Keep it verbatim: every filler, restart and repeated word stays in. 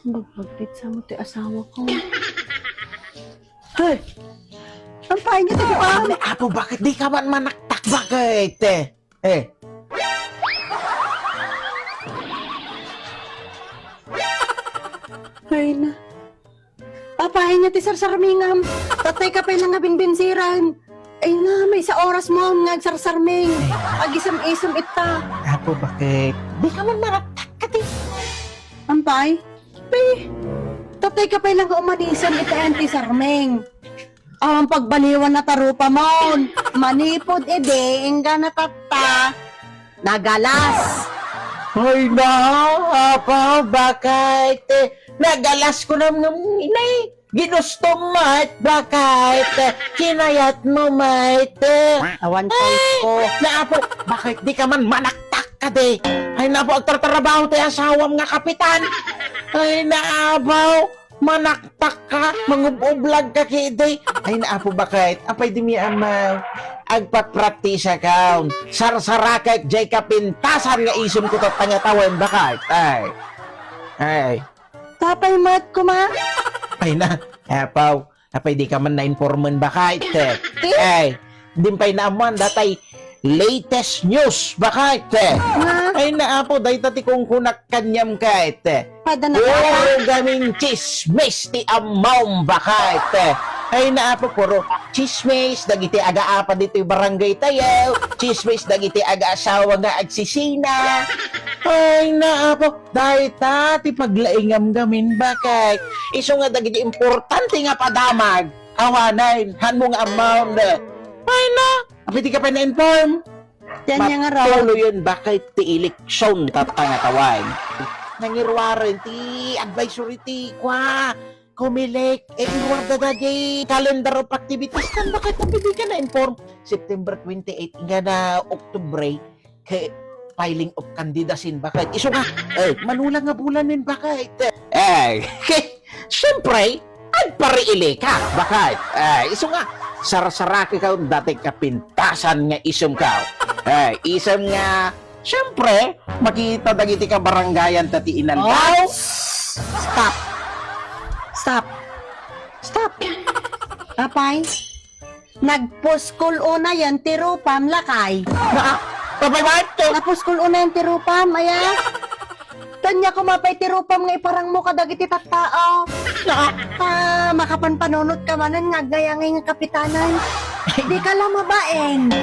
Bagbagtit sa mo ti asawa ko. Hey! Ang pain niya, taga Apo, bakit di ka man manaktak? Bakit? Eh. Ay na. Papain niya ti sarsarmingam. Tatay ka pay lang nga binbinsiran. Ay na, maysa oras mo nga agsarsarming. Agisem-isem ita. Apo, bakit? Di ka man manaktak ka, ti. Ampay? Pi, tatay ka pay lang nga umanisem ita anti sarming. Awan pagbaliwan na tarupamon. Manipod idi, inggana tatta. Nagalas. Ay na, Apo, bakit? Nagalas ko nam ngam inay. Ginusto met, bakit? Kinayat mo met. Awan choice ko. Ay, na, Apo, bakit di ka man manaktak ka di? Ay, na, Apo, agtartarabaho ti asawam nga kapitan. Ay, na, Apo, manaktak ka, mangub-ublag ka kidi. Ay, na, Apo, bakit? Apay di mi amaw. Agpapraktisakon. Sarsarakek jay kapintasan nga isem ko tatta nga tawen, bakit? Ay. Ay. Tapay met kuma. Ay na, Apo. Apay di ka man nainformen, bakit? Ay, di pay naammoan datay latest news, bakit? Nga? Ay na, Apo, dayta ti kunkunak kaniam, ket. Pada na puro gamin chismis ti ammom, bakit? Ay na, Apo, puro chismis dagiti agaapan ditoy barangay tayo, chismis dagiti agaasawa nga agsisina. Ay na, Apo, dayta ti paglaingam gamin, bakit? Isu nga dagiti importante nga padamag, awanen, hanmo nga amount. Ay na, apay di ka pay na-inform? Diyan niya nga raw. Matuloyen, bakit ti eleksyon tatta nga tawen? Nangiruaren ti advisory ti kua, Comelec, eh, iruar da dagiti calendar of activities, kan bakit apay di ka na-inform? September twenty-eight, nga na Oktubre, ke filing of candidacy, bakit? Isu nga, eh, manulang nga bulan nen, bakit? Eh, siyempre, agpariili ka, bakit? Eh, isu nga, sarsarakek ka dati kapintasan nga isem ka. Eh, isem nga, siyempre, makita dagiti kabarangayan ta ti inaldaw. Oh! Stop! Stop! Stop! Apay? Nagpuskol unayen ti rupam, lakay. Na, apay met? Napuskol unayen ti rupam, aya? Ania koma pay ti rupam nga iparangmo kadagiti tattao? Na, ah, makapanpanunot ka manen nga agnayangay nga kapitanan. Di ka la mabain.